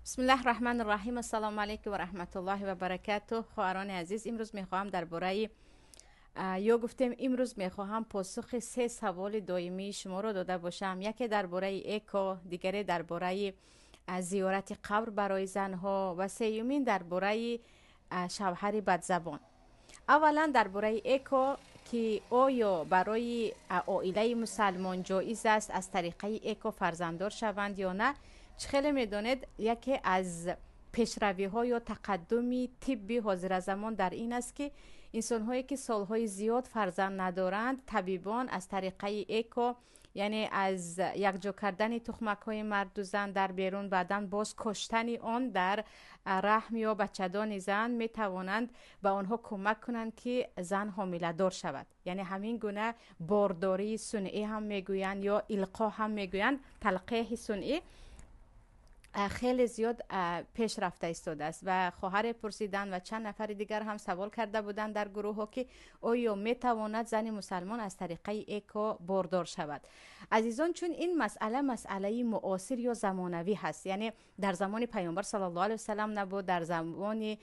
Бисмиллаҳ раҳмани раҳим. Ассалому алайкум ва раҳматуллоҳи ва баракатуҳ. Хоҳарони азиз, имрӯз мехоҳам дар бораи ё гуфтем, имрӯз мехоҳам посухи се саволи доимии шуморо дода бошам. Яке дар бораи ЭКО, дигаре дар бораи зиёрати қабр барои занҳо ва сеюмин дар бораи шавҳари бадзабон. Аввалан дар бораи ЭКО, ки оё барои оилаи мусалмон ҷоиз аст аз тариқаи ЭКО фарзанддор шаванд ё на. Чӣ хеле медонед, яке аз пешравиҳо ё тақаддуми тибби ҳозиразамон дар ин аст, ки инсонҳое ки солҳои зиёд фарзанд надоранд, табибон аз тариқаи ЭКО, яъне аз якҷо кардани тухмакҳои марду зан дар берун, баъдан боз коштани он дар раҳм ё бачадони зан, метавонанд ба онҳо кӯмак кунанд, ки зан ҳомиладор шавад. Яъне ҳамин гуна бордории сунъӣ ҳам мегӯянд ё илқоҳ ҳам мегӯянд, талқеҳи сунъӣ хеле зиёд пеш рафта истодааст. Ва хоҳаре пурсиданд ва чанд нафари дигар ҳам савол карда буданд дар гурӯҳҳо, ки оё метавонад зани мусалмон аз тариқаи ЭКО бордор шавад. Азизон, чун ин масъала масъалаи муосир ё замонавӣ ҳаст, яъне дар замони Паёмбар саллаллоҳу алайҳи васалам набуд, дар замони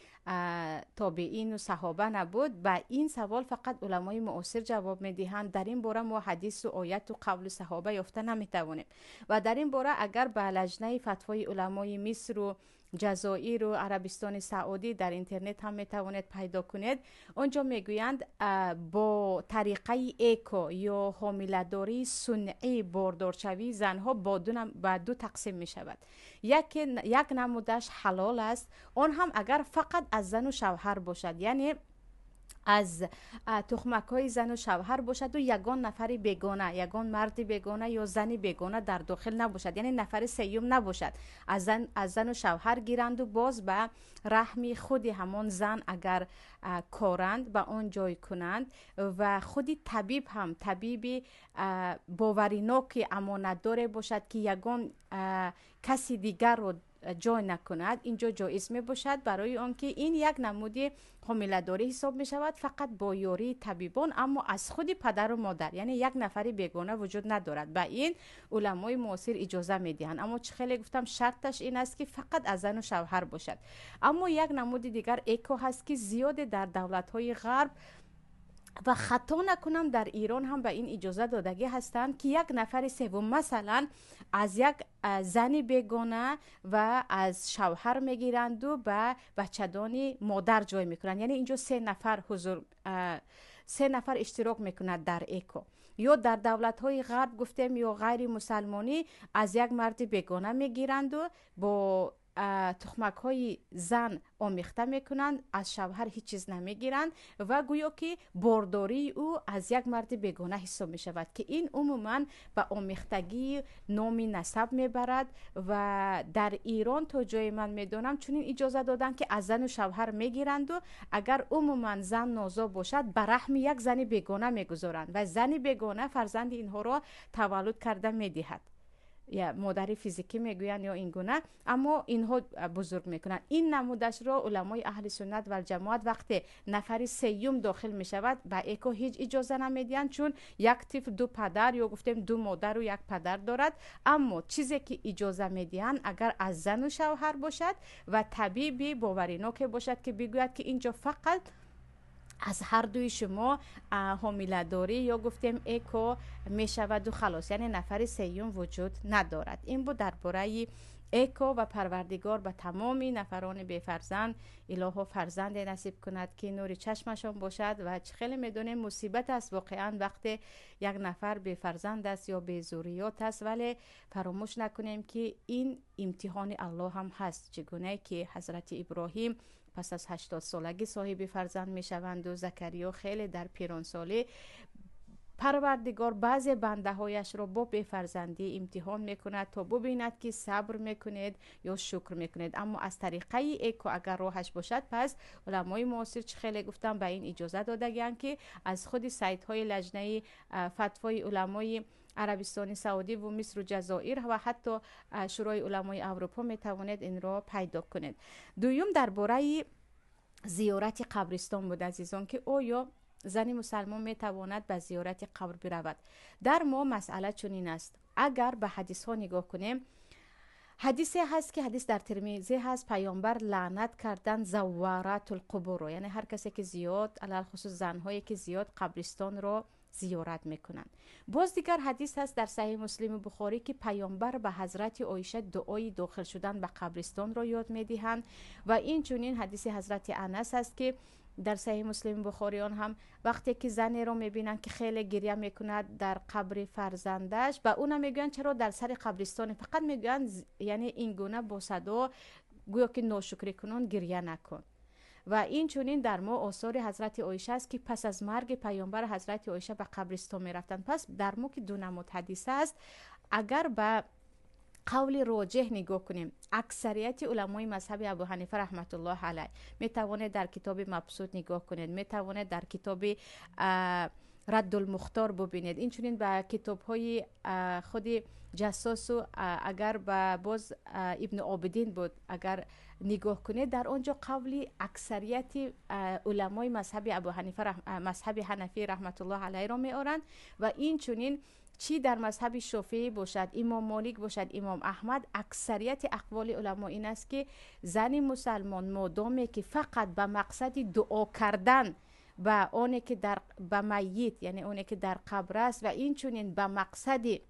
тобеину саҳоба набуд, ба ин савол фақат уламои муосир ҷавоб медиҳанд. Дар ин бора мо ҳадису ояту қавлу саҳоба ёфта наметавонем. Ва дар ин бора агар ба лаҷнаи фатвои уламои Мисру Ҷазоиру Арабистони Саудӣ дар интернет ҳам метавонед пайдо кунед, он ҷо мегӯянд, бо тариқаи ЭКО ё ҳомиладории сунъӣ бордоршавии занҳо ба ду тақсим мешавад. Як намудаш ҳалол аст, он ҳам агар фақат аз зану шавҳар бошад, яъне аз тухмакҳои зану шавҳар бошаду ягон нафари бегона, ягон марди бегона ё зани бегона дар дохил набошад, яъне нафари сеюм набошад. Аз зану шавҳар гиранду боз ба раҳми худи ҳамон зан агар коранд, ба он ҷой кунанд ва худи табиб ҳам табиби бовариноки амонатдоре бошад, ки ягон каси дигарро ҷой накунад, инҷо ҷоиз мебошад, барои он ки ин як намуди ҳомиладорӣ ҳисоб мешавад, фақат бо ёрии табибон, аммо аз худи падару модар, яъне як нафари бегона вуҷуд надорад. Ба ин уламои муосир иҷоза медиҳанд, аммо чӣ хеле гуфтам, шарташ ин аст, ки фақат аз зану шавҳар бошад. Аммо як намуди дигар ЭКО ҳаст, ки зиёде дар давлатҳои ғарб ва хато накунам, дар Эрон ҳам ба ин иҷоза додагӣ ҳастанд, ки як нафари севум, масалан, аз як зани бегона ва аз шавҳар мегиранду ба бачадони модар ҷой мекунанд. Яъне инҷо се нафар ҳузур, се нафар иштирок мекунад дар ЭКО. Ё дар давлатҳои ғарб гуфтем ё ғайри мусалмонӣ аз як марди бегона мегиранду бо тухмакҳои зан омехта мекунанд, аз шавҳар ҳеҷ чиз намегиранд ва гӯё ки бордории ӯ аз як марди бегона ҳисоб мешавад, ки ин умуман ба омехтагии номи насаб мебарад. Ва дар Эрон то ҷое ман медонам, чунин иҷоза доданд, ки аз зану шавҳар мегиранду агар умуман зан нозо бошад, ба раҳми як зани бегона мегузоранд ва зани бегона фарзанди инҳоро таваллуд карда медиҳад, модари физикӣ мегӯянд ё ин гуна, аммо инҳо бузург мекунанд. Ин намудашро уламои аҳли суннат валҷамоат вақте нафари сеюм дохил мешавад, ба ЭКО ҳеҷ иҷоза намедиҳанд, чун як тифл ду падар ё гуфтем ду модару як падар дорад. Аммо чизе ки иҷоза медиҳанд, агар аз зану шавҳар бошад ва табиби бовариноке бошад, ки бигӯяд, ки инҷо фақат аз ҳар дуи шумо ҳомиладорӣ ё гуфтем ЭКО мешаваду халос, яъне нафари сеюм вуҷуд надорад. Ин буд дар бораи ЭКО. Ва Парвардигор ба тамоми нафарони бефарзанд илоҳо фарзанде насиб кунад, ки нури чашмашон бошад. Ва чӣ хеле медонем, мусибат аст воқеан, вақте як нафар бефарзанд аст ё безурриёт аст, вале фаромӯш накунем, ки ин имтиҳони Аллоҳ ҳам ҳаст, чӣ гунае ки ҳазрати Иброҳим пас аз 80-солагӣ соҳиби фарзанд мешаванду Закариё хеле дар пиронсолӣ. Парвардигор баъзе бандаҳояшро бо бефарзандӣ имтиҳон мекунад, то бубинад, ки сабр мекунед ё шукр мекунед. Аммо аз тариқаи ЭКО агар роҳаш бошад, пас уламои муосир, чӣ хеле гуфтам, ба ин иҷоза додагианд, ки аз худи сайтҳои лаҷнаи фатвои уламои Арабистони Саудӣ ва Мисру Ҷазоир ва ҳатто Шӯрои уламои Аврупо метавонед инро пайдо кунед. Дуюм дар бораи зиёрати қабристон буд, азизон, ки оё зани мусалмон метавонад ба зиёрати қабр биравад. Дар мо масъала чунин аст: агар ба ҳадисҳо нигоҳ кунем, Ҳадисе ҳаст, ки ҳадис дар Термизӣ ҳаст, паёмбар лаънат кардан завваратул-қубурро, яъне ҳар касе ки зиёд, алалхусус занҳое ки зиёд қабристонро зиёрат мекунанд. Боз дигар ҳадис ҳаст дар Саҳеҳи Муслиму Бухорӣ, ки паёмбар ба ҳазрати Оиша дуои дохил шудан ба қабристонро ёд медиҳанд. Ва инчунин ҳадиси ҳазрати Анас аст, ки дар Саҳеҳи Муслими Бухориён ҳам вақте ки занеро мебинанд, ки хеле гиря мекунад дар қабри фарзандаш, ба ӯ намегӯянд, чаро дар сари қабристоне, фақат мегӯянд, яъне ин гуна бо садо гӯё ки ношукрӣ кунон гиря накун. Ва инчунин дар мо осори ҳазрати Оиша аст, ки пас аз марги паёмбар ҳазрати Оиша ба қабристон мерафтанд. Пас дар мо ки ду намуд ҳадиса аст, агар ба қавли роҷеҳ нигоҳ кунем, аксарияти уламои мазҳаби Абу Ҳанифа раҳматуллоҳ алайҳ, метавонед дар китоби Мабсуд нигоҳ кунед, метавонед дар китоби Раддулмухтор бубинед, инчунин ба китобҳои худи Ҷассосу, агар ба боз Ибни Обидин буд, агар нигоҳ кунед, дар он ҷо қавли аксарияти уламои мазҳаби Абу Ҳанифа, мазҳаби Ҳанафӣ раҳматуллоҳ алайҳро меоранд. Ва инчунин чӣ дар мазҳаби Шофеӣ бошад, имом Молик бошад, имом Аҳмад, аксарияти ақволи уламо ин аст, ки зани мусалмон модоме ки фақат ба мақсади дуо кардан ба оне ки дар ба майит, яъне оне ки дар қабр аст, ва инчунин ба мақсади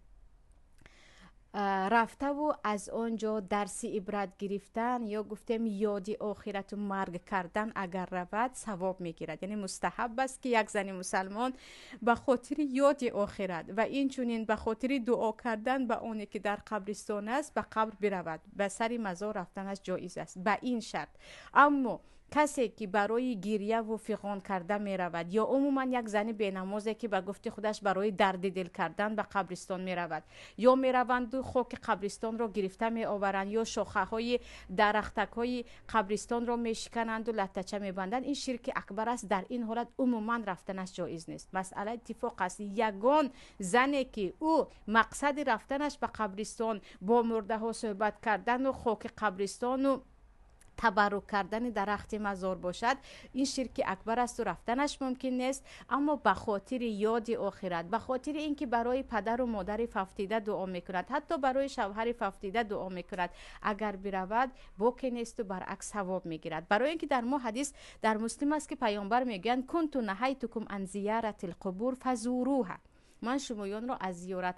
рафтаву аз он ҷо дарси ибрат гирифтан ё гуфтем ёди охирату марг кардан агар равад, савоб мегирад. Яъне мустаҳаб аст, ки як зани мусалмон ба хотири ёди охират ва инчунин ба хотири дуо кардан ба оне ки дар қабристон аст, ба қабр биравад, ба сари мазор рафтанаш ҷоиз аст ба ин шарт. Аммо касе ки барои гирьяву фиғон карда меравад ё умуман як зани бенамозе, ки ба гуфти худаш барои дарди дил кардан ба қабристон меравад, ё мераванду хоки қабристонро гирифта меоваранд, ё шохаҳои дарахтакҳои қабристонро мешикананду латтача мебанданд, ин ширки акбар аст. Дар ин ҳолат умуман рафтанаш ҷоиз нест. Масъала иттифоқ аст: ягон зане ки ӯ мақсади рафтанаш ба қабристон бо мурдаҳо суҳбат кардану хоки қабристону табаррук кардани дарахти мазор бошад, ин ширки акбар асту рафтанаш мумкин нест. Аммо ба хотири ёди охират, ба хотири ин ки барои падару модари фавтида дуо мекунад, ҳатто барои шавҳари фавтида дуо мекунад, агар биравад, боке несту баръакс савоб мегирад. Барои ин ки дар мо ҳадис дар Муслим аст, ки паёмбар мегӯянд: «Кунту наҳайтукум ан зиярати лқубур фазуруҳа», ман шумоёнро аз зиёрат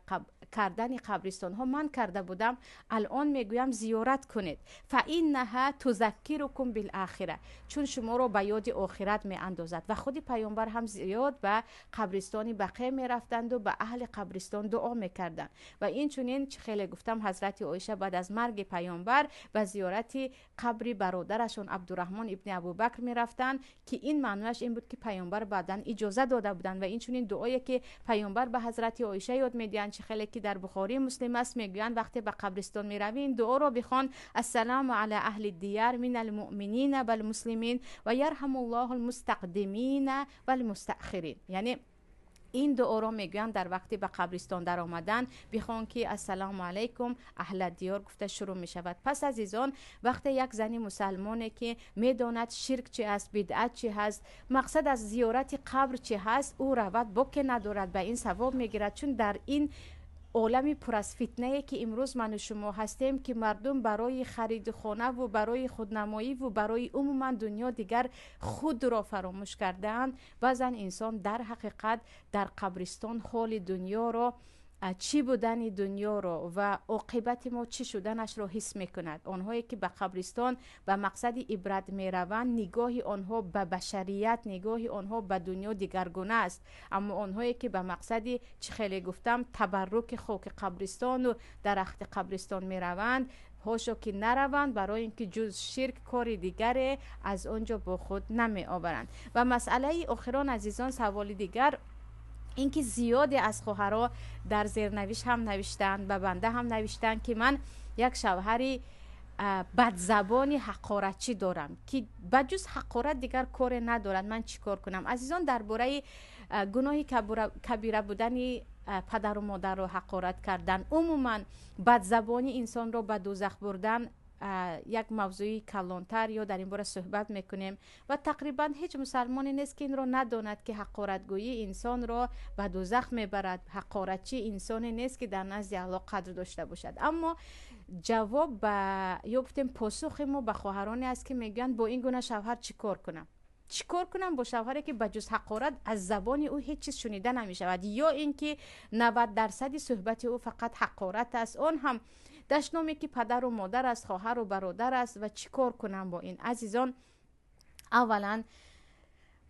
кардани қабристонҳо манъ карда будам, алон мегӯям, зиёрат кунед. Фа иннаҳа тузаккирукум билахира, чун шуморо ба ёди охират меандозад. Ва худи паёмбар ҳам зиёд ба қабристони Бақе мерафтанду ба аҳли қабристон дуо мекарданд. Ва инчунин, чӣ хеле гуфтам, ҳазрати Оиша баъд аз марги паёмбар ба зиёрати қабри бародарашон Абдураҳмон ибни Абубакр мерафтанд, ки ин маънояш ин буд, ки паёмбар баъдан иҷоза дода буданд. Ва инчунин дуое ки паёмбар ба ҳазрати Оиша ёд медиҳанд, чӣ хеле ки дар Бухории Муслим аст, мегӯянд: вақте ба қабристон меравӣ, ин дуоро бихон: «Ассалому ала аҳли дияр мин алмуъминина валмуслимин ва ярҳамуллоҳу алмустақдимина валмустаъхирин». Яъне ин дуоро мегӯянд, дар вақти ба қабристон даромадан бихон, ки «Ассалому алайкум аҳла диёр» гуфта шурӯъ мешавад. Пас, азизон, вақте як зани мусалмоне ки медонад ширк чи аст, бидъат чи ҳаст, мақсад аз зиёрати қабр чи ҳаст, ӯ равад, боке надорад, ба ин савоб мегирад. Чун дар ин олами пур аз фитнае ки имрӯз ману шумо ҳастем, ки мардум барои хариду хонаву барои худнамоиву барои умуман дунё дигар худро фаромӯш кардаанд, баъзан инсон дар ҳақиқат дар қабристон ҳоли дунёро, чӣ будани дунёро ва оқибати мо чӣ шуданашро ҳис мекунад. Онҳое ки ба қабристон ба мақсади ибрат мераванд, нигоҳи онҳо ба башарият, нигоҳи онҳо ба дунё дигаргуна аст. Аммо онҳое ки ба мақсади, чӣ хеле гуфтам, табарруки хоки қабристону дарахти қабристон мераванд, ҳошо ки нараванд, барои ин ки ҷуз ширк кори дигаре аз он ҷо бо худ намеоваранд. Ва масъалаи охирон, азизон, саволи дигар ин ки зиёде аз хоҳаро дар зернавиш ҳам навиштаанд, ба банда ҳам навиштаанд, ки ман як шавҳари бадзабони ҳақоратчӣ дорам, ки ба ҷуз ҳақорат дигар коре надорад, ман чӣ кор кунам? Азизон, дар бораи гуноҳи кабира будани падару модарро ҳақорат кардан, умуман бадзабонӣ инсонро ба дӯзах бурдан, як мавзӯи калонтар ё дар ин бора суҳбат мекунем. Ва тақрибан ҳеҷ мусалмоне нест, ки инро надонад, ки ҳақоратгӯӣ инсонро ба дӯзах мебарад, ҳақоратчӣ инсоне нест, ки дар назди Аллоҳ қадр дошта бошад. Аммо Ҷавоб ба ё гуфтем посухи мо ба хоҳароне аст, ки мегӯянд: бо ин гуна шавҳар чӣ кор кунам, чӣ кор кунам бо шавҳаре, ки ба ҷуз ҳақорат аз забони ӯ ҳеҷ чиз шунида намешавад, ё ин ки 90% суҳбати ӯ фақат ҳақорат аст, он ҳам дашноме, ки падару модар аст, хоҳару бародар аст, ва чӣ кор кунам бо ин? Азизон, аввалан,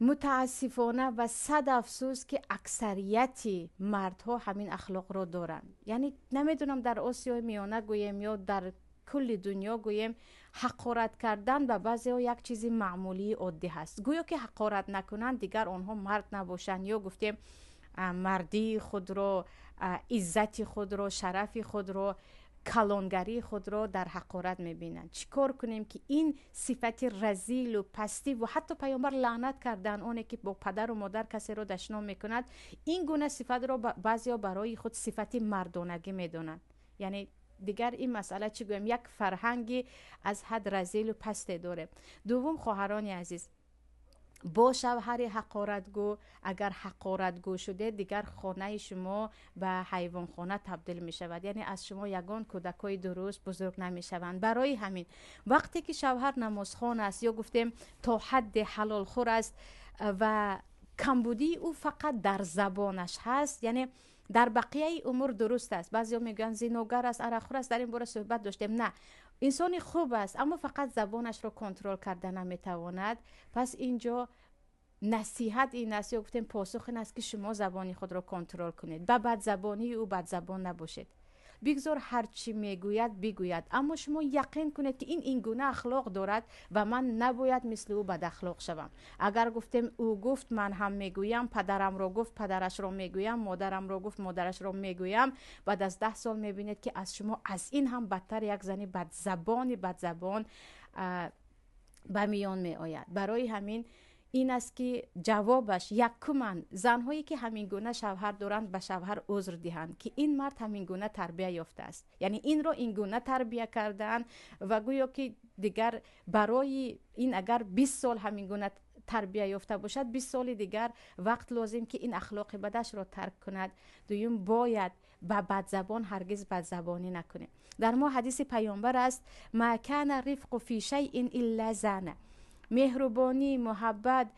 мутаассифона ва сад афсӯс, ки аксарияти мардҳо ҳамин ахлоқро доранд. Яъне намедонам, дар Осиёи Миёна гӯем ё дар кулли дунё гӯем, ҳақорат кардан ба баъзеҳо як чизи маъмулии оддӣ ҳаст. Гӯё ки ҳақорат накунанд, дигар онҳо мард набошанд, ё гуфтем, мардии худро, иззати худро, шарафи худро, калонгарии худро дар ҳақорат мебинанд. Чӣ кор кунем, ки ин сифати разилу пастӣ, ва ҳатто Паёмбар лаънат карданд оне, ки бо падару модар касеро дашном мекунад, ин гуна сифатро баъзеҳо барои худ сифати мардонагӣ медонанд. Яъне дигар ин масъала, чӣ гӯям, як фарҳанги аз ҳад разилу пасте дорем. Дуввум, хоҳарони азиз, бо шавҳари ҳақоратгӯ агар ҳақоратгӯ шуде, дигар хонаи шумо ба ҳайвонхона табдил мешавад, яъне аз шумо ягон кӯдакҳои дуруст бузург намешаванд. Барои ҳамин, вақте ки шавҳар намозхон аст ё гуфтем, то ҳадде ҳалолхӯр аст ва камбудии ӯ фақат дар забонаш ҳаст, яъне дар бақияи умур дуруст аст. Баъзеҳо мегӯянд, зиногар аст, арақхӯр аст, дар ин бора суҳбат доштем. На, инсони хуб аст, аммо фақат забонашро контрол карда наметавонад. Пас ин ҷо насиҳат ин аст ё гуфтем, посух ин аст, ки шумо забони худро контрол кунед, ба бадзабонии ӯ бадзабон набошед. Бигзор ҳар чӣ мегӯяд, бигӯяд, аммо шумо яқин кунед, ки ин гуна ахлоқ дорад ва ман набояд мисли ӯ бадахлоқ шавам. Агар гуфтем, ӯ гуфт, ман ҳам мегӯям, падарамро гуфт, падарашро мегӯям, модарамро гуфт, модарашро мегӯям, баъд аз 10 сол мебинед, ки аз шумо аз ин ҳам бадтар як зани бадзабони бадзабон ба миён меояд. Барои ҳамин ин аст, ки ҷавобаш якуман, занҳое, ки ҳамин гуна шавҳар доранд, ба шавҳар узр диҳанд, ки ин мард ҳамин гуна тарбия ёфтааст, яъне инро ин гуна тарбия кардаанд ва гӯё ки дигар барои ин агар 20 сол ҳамин гуна тарбия ёфта бошад, 20 соли дигар вақт лозим, ки ин ахлоқи бадашро тарк кунад. Дуюм, бояд ба бадзабон ҳаргиз бадзабонӣ накунем. Дар мо ҳадиси Паёмбар аст: ما كان الرفق في شيء إلا زانه. Меҳрубонӣ, муҳаббат,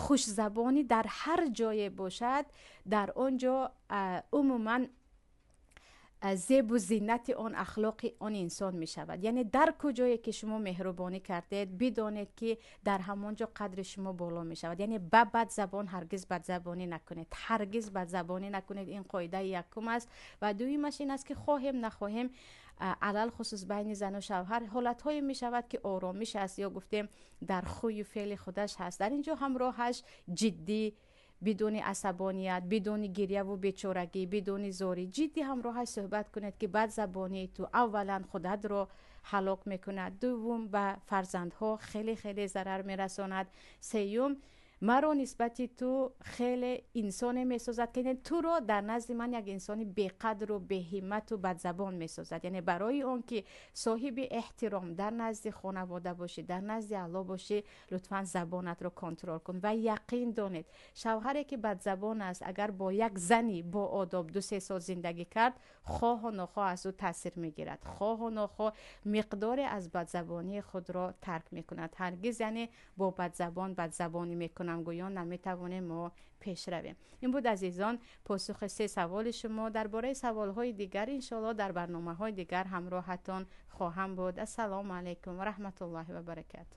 хушзабонӣ дар ҳар ҷое бошад, дар он ҷо умуман зебу зинати он ахлоқи он инсон мешавад. Яъне дар куҷое ки шумо меҳрубонӣ кардед, бидонед, ки дар ҳамон ҷо қадри шумо боло мешавад. Яъне ба бадзабон ҳаргиз бадзабонӣ накунед, ҳаргиз бадзабонӣ накунед. Ин қоидаи якум аст. Ва дуюмаш ин аст, ки хоҳем, нахоҳем, алалхусус байни зану шавҳар ҳолатҳое мешавад, ки оромиш аст ё гуфтем, дар хӯю феъли худаш ҳаст. Дар ин ҷо ҳамроҳаш ҷиддӣ, бидуни асабоният, бидуни гирьяву бечорагӣ, бидуни зорӣ, ҷиддӣ ҳамроҳаш суҳбат кунед, ки бадзабонии ту аввалан худатро ҳалок мекунад, дуввум, ба фарзандҳо хеле хеле зарар мерасонад, сеюм, маро нисбати ту хеле инсоне месозад, ки туро дар назди ман як инсони беқадру беҳиммату бадзабон месозад. Яъне барои он ки соҳиби эҳтиром дар назди хонавода бошӣ, дар назди Аллоҳ бошӣ, лутфан забонатро контрол кун. Ва яқин донед, шавҳаре, ки бадзабон аст, агар бо як зани боодоб 2-3 сол зиндагӣ кард, хоҳу нохоҳ аз ӯ таъсир мегирад, хоҳу нохоҳ миқдоре аз бадзабонии худро тарк мекунад. Ҳаргиз, яъне, бо бадзабон бадзабонӣ мекунам гӯён наметавонем мо пеш равем. Ин буд, азизон, посухи се саволи шумо. Дар бораи саволҳои дигар, иншоалло, дар барномаҳои дигар ҳамроҳатон хоҳам буд. Ассалому алайкум ва раҳматуллоҳи ва баракату.